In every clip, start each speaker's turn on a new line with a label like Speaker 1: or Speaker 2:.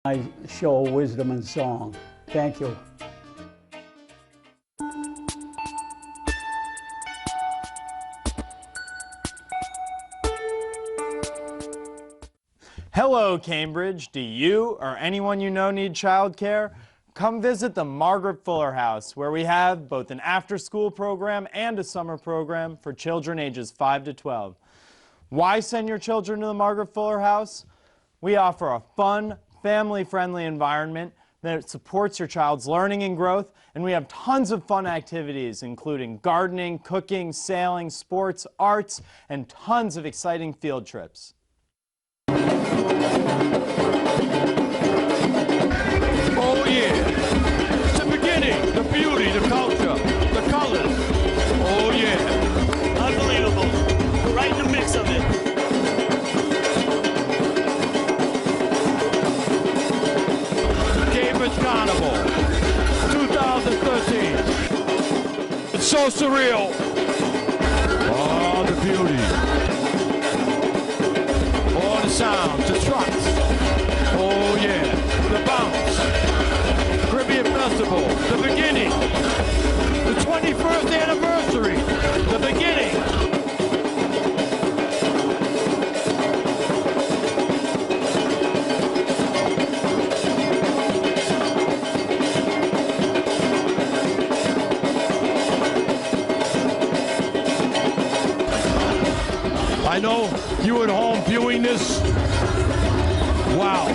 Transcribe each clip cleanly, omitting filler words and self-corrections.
Speaker 1: My show, Wisdom and Song. Thank you.
Speaker 2: Hello, Cambridge. Do you or anyone you know need childcare? Come visit the Margaret Fuller House, where we have both an after school program and a summer program for children ages 5 to 12. Why send your children to the Margaret Fuller House? We offer a fun, family friendly environment that supports your child's learning and growth, and we have tons of fun activities, including gardening, cooking, sailing, sports, arts, and tons of exciting field trips.
Speaker 3: Oh, yeah. It's the beginning, the beauty, the culture, the colors. Oh, yeah.
Speaker 4: Unbelievable. We're right in the mix of it.
Speaker 3: Cambridge Carnival, 2013. It's so surreal. Oh, the beauty. All the sounds, the trucks. Oh, yeah. The bounce. Caribbean Festival, the beginning. The 21st anniversary, the beginning. I know you at home viewing this. Wow.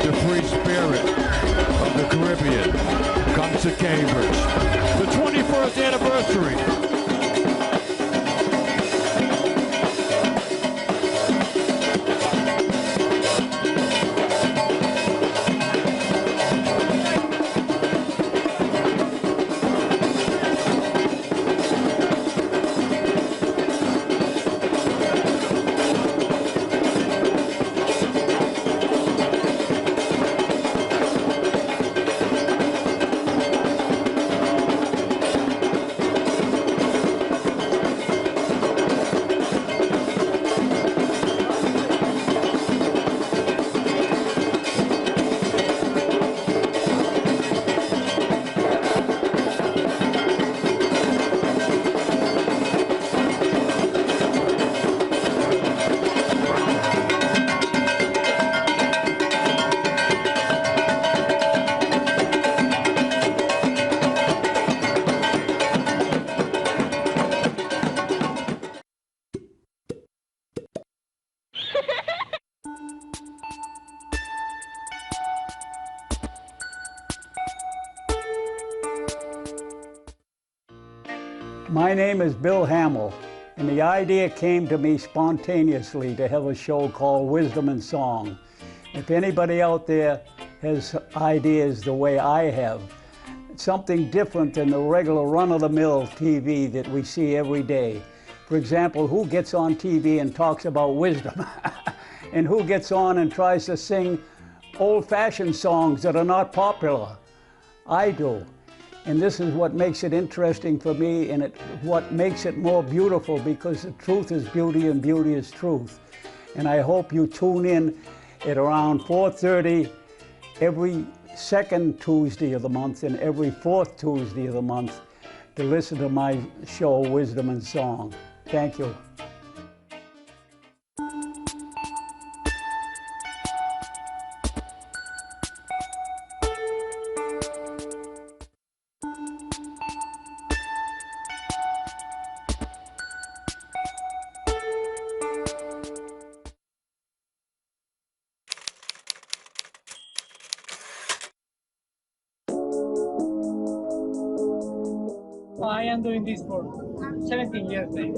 Speaker 3: The free spirit of the Caribbean comes to Cambridge. The 21st anniversary.
Speaker 1: My name is Bill Hamill, and the idea came to me spontaneously to have a show called Wisdom and Song. If anybody out there has ideas the way I have, something different than the regular run of the mill TV that we see every day. For example, who gets on TV and talks about wisdom? and who gets on and tries to sing old fashioned songs that are not popular? I do. And this is what makes it interesting for me and it, what makes it more beautiful because the truth is beauty and beauty is truth. And I hope you tune in at around 4.30 every second Tuesday of the month and every fourth Tuesday of the month to listen to my show, Wisdom and Song. Thank you.
Speaker 5: I am doing this for 17 years maybe.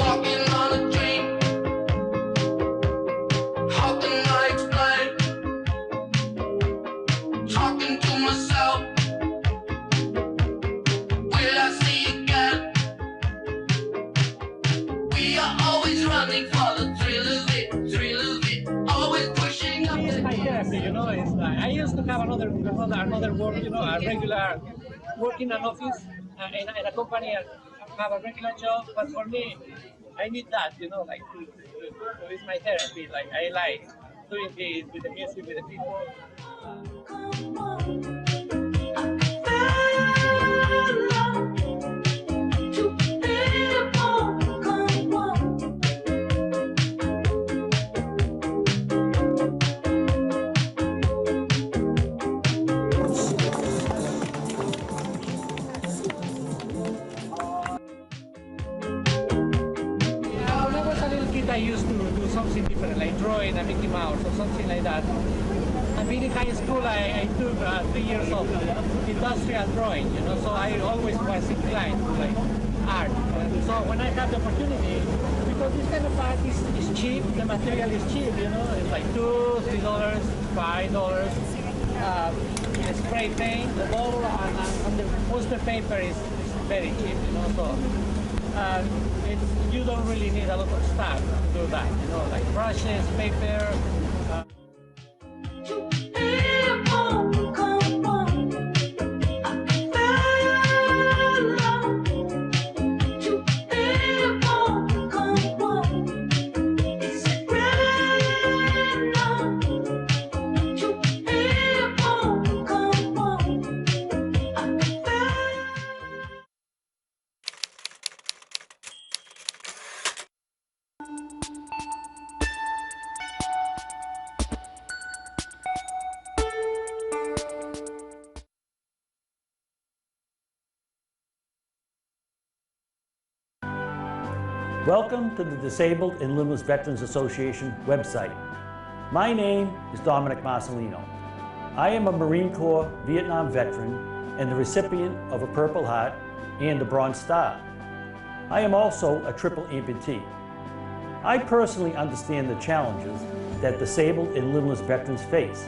Speaker 6: Walking on a dream. How can I explain? Talking to myself. Will I see again? We are always running for the thrill of it, thrill of it. Always pushing up
Speaker 5: It's
Speaker 6: the
Speaker 5: my therapy, you know. It's like I used to have another another another work, you know, a regular work in an office, in, in a company and have a regular job, but for me, I need that, you know, like to, to, to, to it's my therapy. Like I like doing this with the music, with the people. When I was a little kid, I used to do something different, like drawing a Mickey Mouse or something like that. And being in high school, I, I took uh, three years of industrial drawing, you know, so I always was inclined to like art. And so when I had the opportunity, because this kind of art is, is cheap, the material is cheap, you know, it's like two, three dollars, five dollars. Uh, spray paint, the bottle, and, and the poster paper is, is very cheap, you know, so uh, it's, you don't really need a lot of stuff to do that, you know, like brushes, paper. Uh,
Speaker 7: Welcome to the Disabled and Limbless Veterans Association website. My name is Dominic Marcellino. I am a Marine Corps Vietnam veteran and the recipient of a Purple Heart and a Bronze Star. I am also a triple amputee. I personally understand the challenges that disabled and limbless veterans face.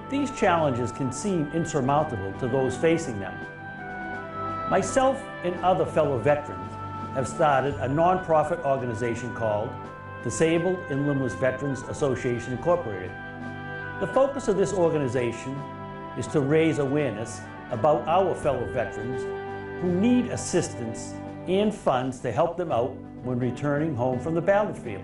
Speaker 7: These challenges can seem insurmountable to those facing them. Myself and other fellow veterans have started a nonprofit organization called Disabled and Limbless Veterans Association Incorporated. The focus of this organization is to raise awareness about our fellow veterans who need assistance and funds to help them out when returning home from the battlefield.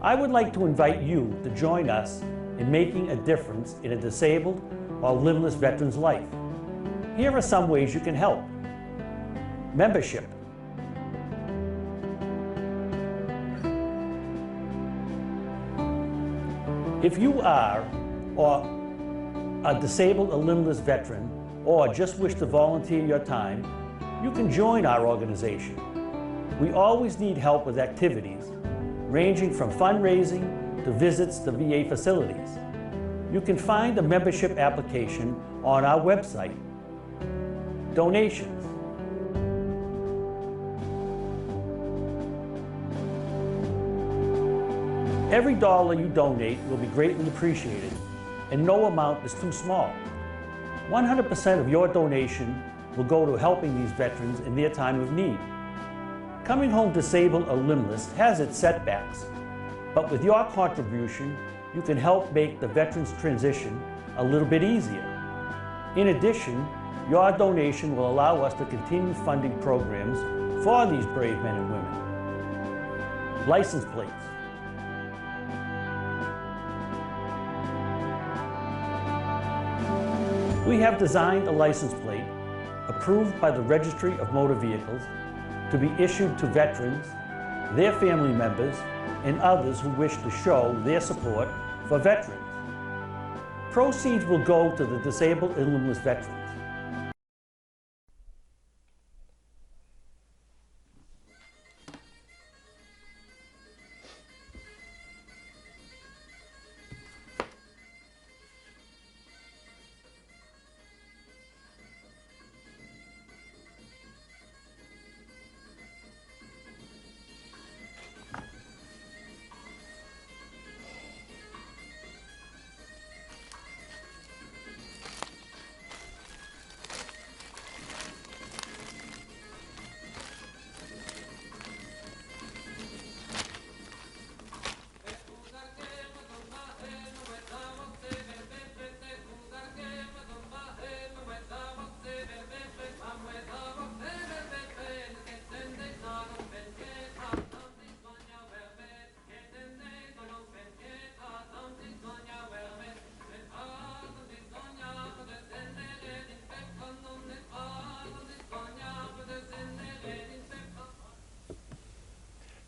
Speaker 7: I would like to invite you to join us in making a difference in a disabled or limbless veteran's life. Here are some ways you can help. Membership. If you are or a disabled or limbless veteran or just wish to volunteer your time, you can join our organization. We always need help with activities ranging from fundraising to visits to VA facilities. You can find a membership application on our website. Donations. Every dollar you donate will be greatly appreciated, and no amount is too small. 100% of your donation will go to helping these veterans in their time of need. Coming home disabled or limbless has its setbacks, but with your contribution, you can help make the veterans transition a little bit easier. In addition, your donation will allow us to continue funding programs for these brave men and women. License plates. We have designed a license plate approved by the Registry of Motor Vehicles to be issued to veterans, their family members, and others who wish to show their support for veterans. Proceeds will go to the disabled and limbless veterans.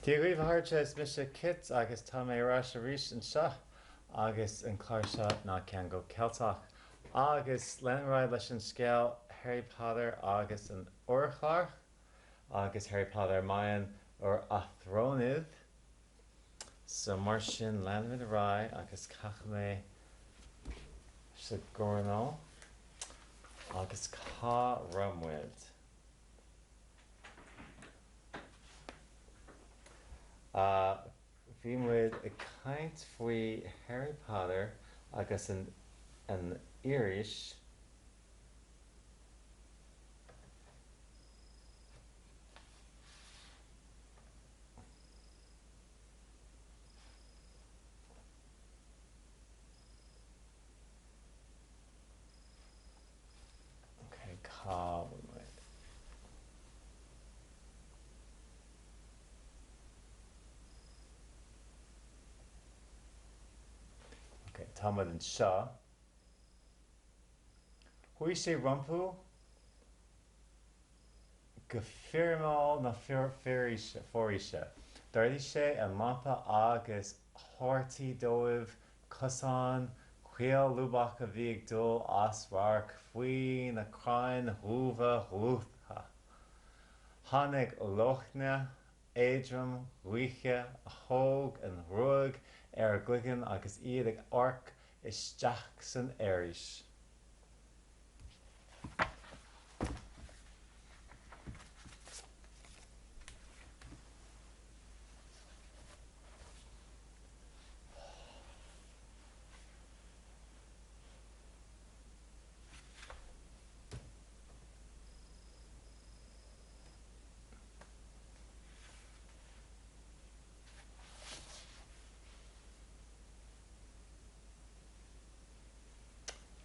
Speaker 2: Dia dhaoibh a chairde, is mise Kit agus tá mé ar ais arís anseo agus an clár seo ná Ceangal Ceilteach. Agus leanfaimid ar aghaidh leis an scéal Harry Potter agus an Órchláir agus Harry Potter Maighean ur Athronydd. So mar sin leanfaimid ar aghaidh agus caithfidh mé sa gcoirnéal agus cá raibh muid? Bhí muid ag caint faoi Harry Potter agus an an fhoraois. Ok, cá bhfuil muid? Ok, tá muid anseo. Chuaigh sé rompu go forimeall na foraoise. D'ardaigh sé an lampa agus thabhartaí dóibh cosán caol lúbach a bhí ag dul as radharc faoi na crainn dhubha dhlútha. Tháinig leoithne éadrom ghaoithe a thóg an ghruag ar a gcloigeann agus iad ag amharc isteach san fhoraois.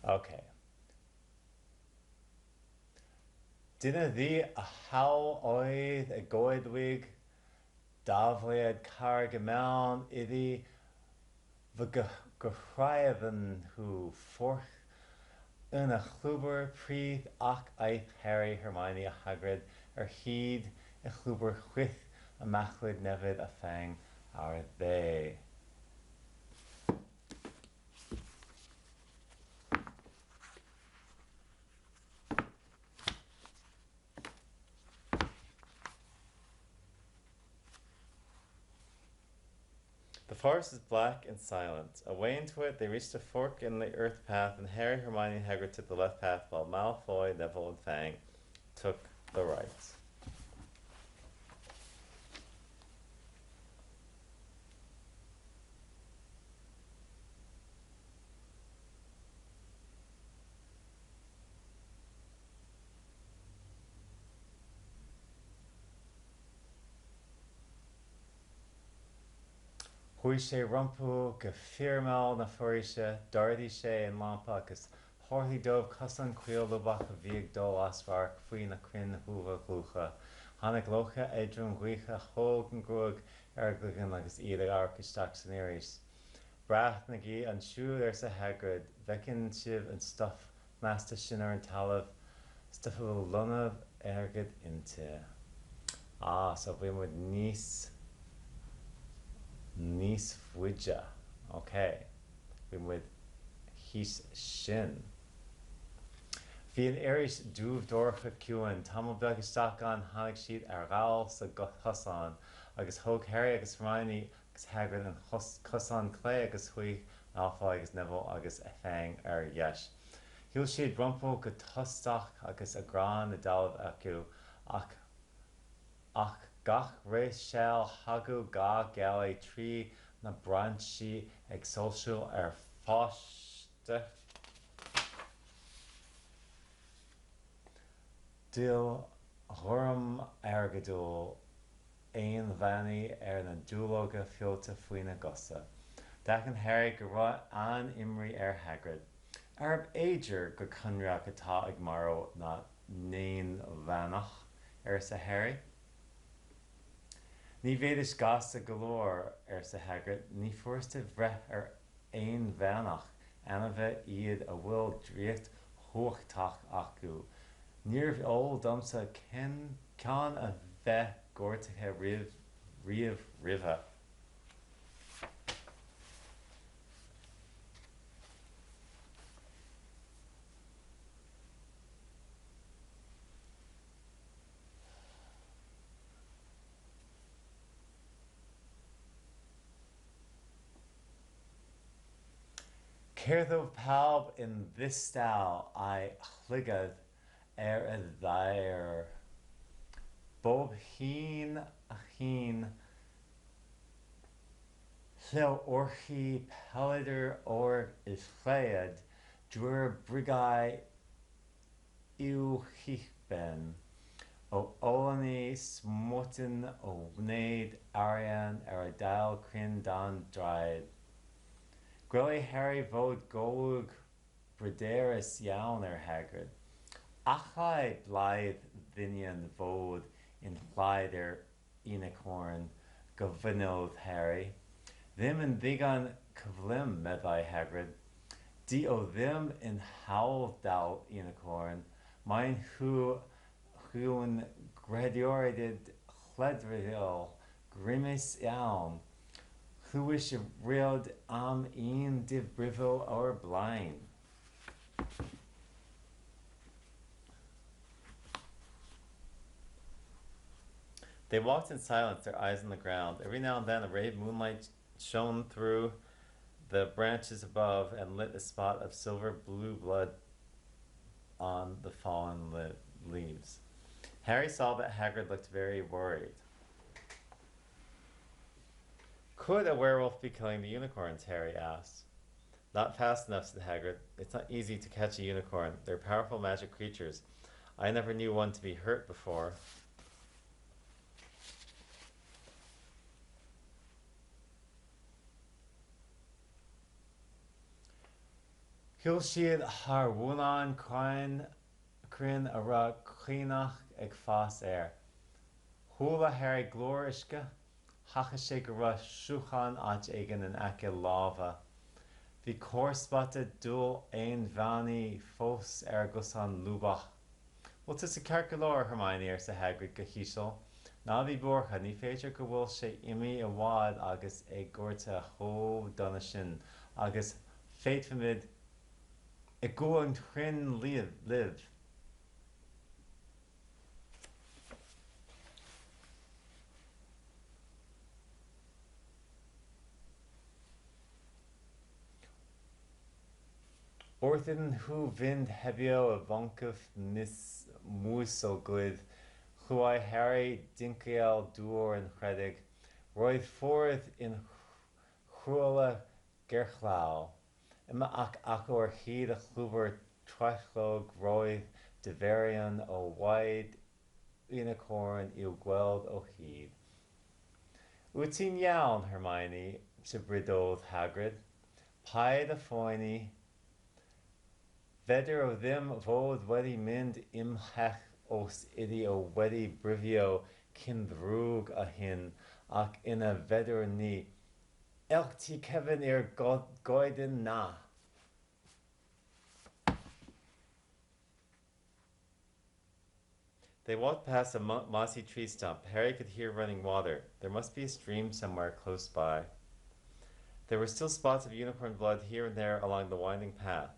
Speaker 2: Ok. Duine dhi a thogh oedd y goedwig dafliad carreg i mewn iddi fy gcraobhann nhw forch yn y llwybr pridd ac aeth Harry, Hermione a Hagrid ar hyd y llwybr chwith a machlud Neville a Fang ar y dde. The forest is black and silent. Away into it, they reached a fork in the earth path, and Harry, Hermione, and Hagrid took the left path, while Malfoy, Neville, and Fang took the right. Chuaigh sé rompu go forimeall na foraoise, d'ardaigh sé an lampa agus thabharthaí dóibh cosán caol lúbach a bhí ag dul as radharc faoi na crainn dhubha dhlútha. Tháinig leoithne éadrom ghaoithe a thóg an ghruag ar a gcloigeann agus iad ag amharc isteach san fhoraois. Breathnaígí ansiúd, arsa Hagrid, bhfeiceann sibh an stuif ghnasta sin ar an talamh, stuif a bhfuil loinbh airgid inti. Ah, so bhí muid níos, níos faide. Ok. Bhí muid thíos sin. Bhí an fhoraois dubh dorcha ciúin. Tamall beag isteach ann tháinig siad ar ghall sa chosán agus thóg Harry agus Hermione agus Hagrid an cosán clé agus chuaigh Malfoy agus Neville agus Fang ar dheis. Shiúil siad rompu go tostach agus a gcrann i dtalamh acu ach ach gach re seal thagadh ga gealaí trí na brainsí ag soilsiú ar phaiste duille ghorm airgeadúil. Éanbheannaí ar na duilleoga feoite faoina gcosa. D'aithin Harry go raibh an-imní ar Hagrid. Arbh fhéidir gur conrach atá ag marú na n-éanbheannach? arsa Harry. Ní bheidís gasta go leor, arsa Hagrid. Ní furasta bhreith ar éanbheannach, ainmhithe iad a bhfuil draíocht chumhachtach acu. Níorbh eol domsa ceann a bheith gortaithe riamh.
Speaker 8: riamh roimhe. Cerddodd pawb yn ddistaw a'u llygad ar y ddaear. Bob hyn a hyn llewyrchai pelydr o'r lleuad drwy'r brigau uwchben, o oleuni smotyn o wneud arian ar y dail crin dan draed. Gwelai Harry fod golwg bryderus iawn ar Hagrid. Allai blaidd ddynion fod yn llaid yr unicorn? gofynnodd Harry. Ddim yn ddigon cyflym, meddai Hagrid. 'Di o ddim yn hawdd dal unicorn, maen nhw nhw'n greaduriaid lledrithiol grymus iawn. Chlywais i 'rioed am un 'di brifo o'r blaen. They walked in silence, their eyes on the ground. Every now and then a ray of moonlight shone through the branches above and lit a spot of silver blue blood on the fallen leaves. Harry saw that Hagrid looked very worried. Could a werewolf be killing the unicorns? Harry asked. Not fast enough, said Hagrid. It's not easy to catch a unicorn. They're powerful magic creatures. I never knew one to be hurt before. Shiúil siad thar bhunán crainn crainn a raibh caonach ag fás air. Chuala Harry glór uisce, thaca sé go raibh sruthán áit éigin in aice láimhe. Bhí corrspota dual aonbheannaí fós ar an gcosán lúbach. Bhfuil tusa ceart go leor, a Hermione, arsa Hagrid go híseal. Ná bí buartha, ní féidir go bhfuil sé imithe i bhfad agus é gortaithe chomh dona sin, agus féadfaimid i gcúl an chrainn libh. Wrth iddyn nhw fynd heibio y foncyff mwsoglydd, clywai Harry dincial dŵr yn rhedeg. Roedd ffordd yn rhywle gerllaw. Yma ac acw ar hyd y llwybr troellog roedd diferion o waed unicorn i'w gweld o hyd. Wyt ti'n iawn, Hermione? sibrydodd Hagrid. Paid â phoeni. Fedr o ddim fod wedi mynd ymhell os ydy o wedi brifio cyn ddrwg â hyn, ac yna fedrwn ni Ewch tu cefn i'r goeden 'na! They walked past a mossy tree stump. Harry could hear running water. There must be a stream somewhere close by. There were still spots of unicorn blood here and there along the winding path.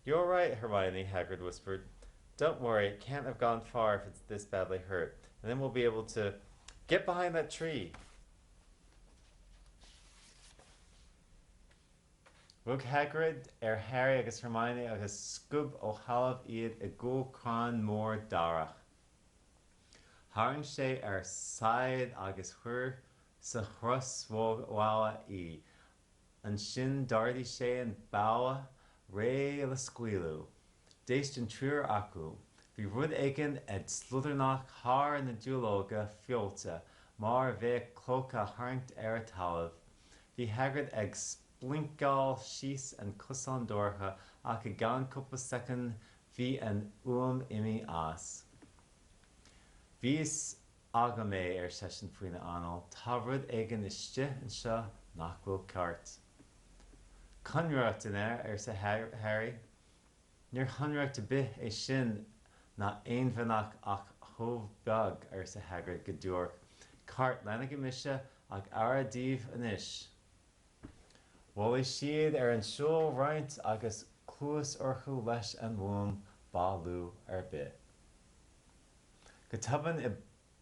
Speaker 8: You're right, Hermione, Hagrid whispered. Don't worry, it can't have gone far if it's this badly hurt. And then we'll be able to get behind that tree. Rug Hagrid ar Harry agus Hermione agus scuab ó thalamh iad i gcúl crann mór darach. Tharraing sé ar saighead agus chuir sa chrosbhogha í. Ansin d'ardaigh sé an bogha réidh le scaoileadh. D'éist an triúr acu. Bhí rud éigin ag sludarnach thar na duilleoga feoilte mar a bheadh cloch á tharraingt ar an talamh. Bhí Hagrid ag splinceáil síos an cosán dorcha ach i gceann cúpla soicind bhí an fhuaim imithe as. Bhí fhios agam é, ar seisean faoina anáil, tá rud éigin istigh anseo nach bhfuil ceart. Conraitheoireacht, an ea? arsa Harry. Níor chonraitheoireacht ar bith é sin ná aon mhianach ach chomh beag, arsa Hagrid go duairc. Ceart, leanaigí mise ach aire daoibh anois. Bhailigh siad ar an siúl roinnt agus cluas orthu leis an bhfuaim ba lú ar bith. Go tobann i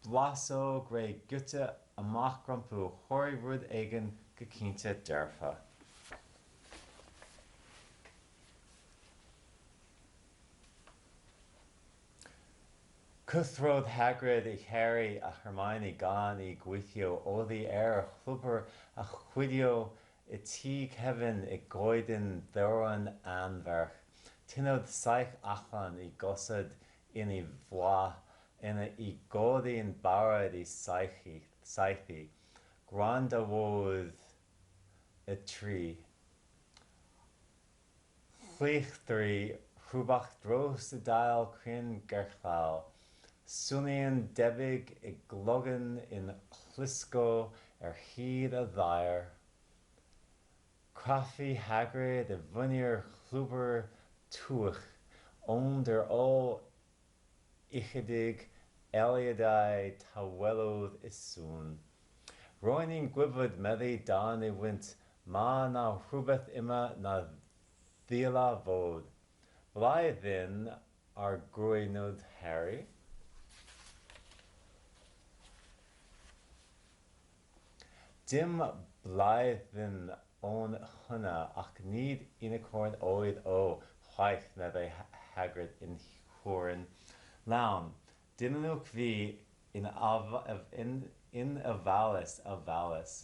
Speaker 8: bplásóg réidh giota amach rompu chorraigh rud éigin go cinnte dearfa. Cuthrod Hagrid i Harry a Hermione gan i gweithio oddi ar y chlwbr a chwilio i tŷ cefn i goeden dderwen anferth. Tynnodd saeth allan i gosod yn ei fwa yna i godi'n barod i saethu. Gwrandawodd y tri. Chluachtrí chrúbach dros y dail cruinn gerllaw. Swnio'n debyg i glogan yn llusgo ar hyd y ddaear. Craffu Hagrid i fyny'r llwybr tywyll, ond ar ôl ychydig eiliadau tawelodd y sŵn. Ro'n i'n gwybod, meddai dan ei wynt, 'ma 'na rhywbeth yma na ddyla fod. Blaiddyn ar grwynod Harry. Dim blaiddyn o'n hwnna ac nid unicorn oedd o, chwaith, meddai Hagrid yn chwerthin. Lawn, dilynwch fi yn ofalus, ofalus.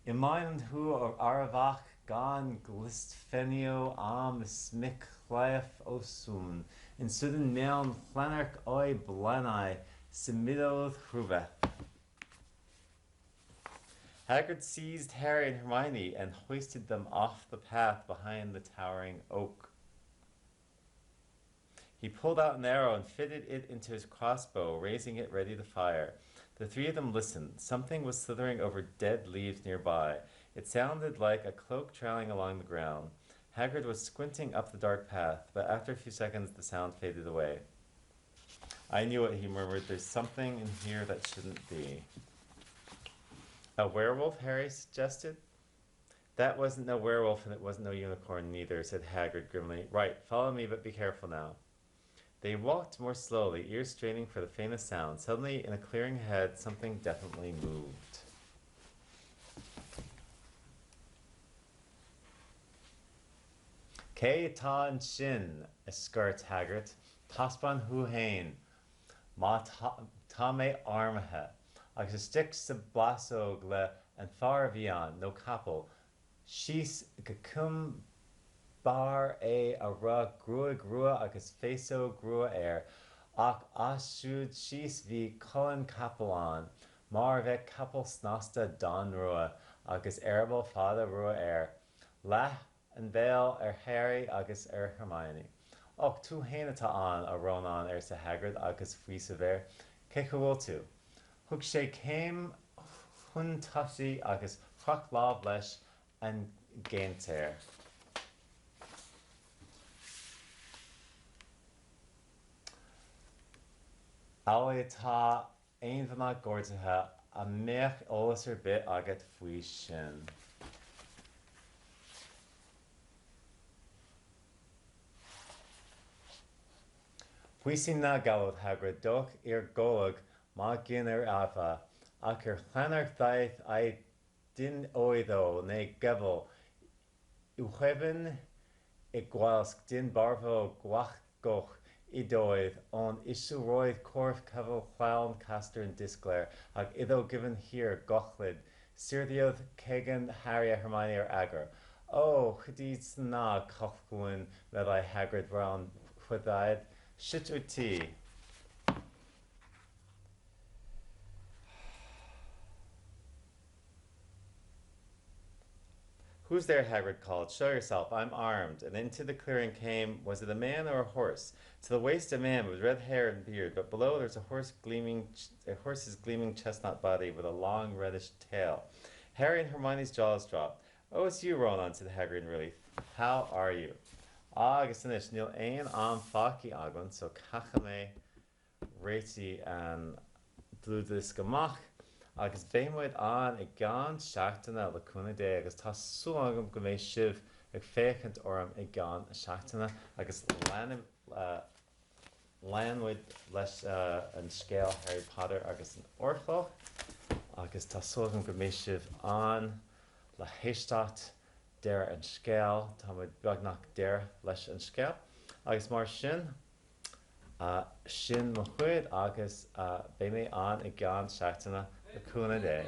Speaker 8: Ymlaen nhw o'r arafach gan glustfeinio am y smic lleiaf o sŵn. Yn sydyn mewn llannerch o'u blaenau, symudodd rhywbeth. Hagrid seized Harry and Hermione and hoisted them off the path behind the towering oak. He pulled out an arrow and fitted it into his crossbow, raising it ready to fire. The three of them listened. Something was slithering over dead leaves nearby. It sounded like a cloak trailing along the ground. Hagrid was squinting up the dark path, but after a few seconds the sound faded away. I knew it, he murmured. There's something in here that shouldn't be. A werewolf, Harry suggested. That wasn't no werewolf and it wasn't no unicorn neither, said Hagrid grimly. Right, follow me, but be careful now. They walked more slowly, ears straining for the faintest sound. Suddenly, in a clearing ahead, something definitely moved. Cé atá ansin? a scairt Hagrid. Taispeáin thú fhéin. Má tá mé armtha. Agus istigh sa bplásóg le an fear a bhí ann, nó capall, síos go com barr é a raibh gruaig rua agus féasóg rua air, ach as siúd síos bhí colainn capaill ann, mar a bheadh capall snasta donn rua agus eireaball fada rua air. Leath an béal ar Harry agus ar Hermione. Och, tú fhéin atá ann, a Rónáin, arsa Hagrid agus faoiseamh air. Cé chaoi bhfuil tú? Thug sé céim chun tosaigh agus chroch lámh leis an gcéintéir. Amhlaidh atá aon mhná gortaithe, an mbeadh eolas ar bith agat faoi sin? Puisín na gabhad Hagrid doch ir golg má gin ar afa, ach ar chlannairc daith ai din oiddo né gevel Uaimhin i gcuasc din barvo gwach-goch idoedd on isuroedd corff cefel llawn castern disglair ag iddo given hir gochlyd syrthiodd cegan Harry a Hermione ar eagar. Ó, chydid na cochgwyn meddai Hagrid Brown chwyddaid, sut wyt ti? Who's there? Hagrid called. Show yourself. I'm armed. And into the clearing came, was it a man or a horse? To the waist a man with red hair and beard, but below there's a horse gleaming, a horse's gleaming chestnut body with a long reddish tail. Harry and Hermione's jaws dropped. Oh, it's you, Ronan, said Hagrid in relief. How are you? Agus anois, níl aon am fágtha againn, so caithfidh mé réitigh an dlúthdhiosca amach agus beidh muid ann i gceann seachtaine le cúnamh Dé agus tá súil agam go mbeidh sibh ag féachaint orm i gceann seachtaine agus leanfaidh muid leis an scéal Harry Potter agus an Órchloch agus tá súil agam go mbeidh sibh ann le héisteacht deireadh an scéil, tá muid beagnach deireadh leis an scéal agus mar sin sin mo chuid agus beidh mé ann i gceann seachtaine le cúnamh Dé.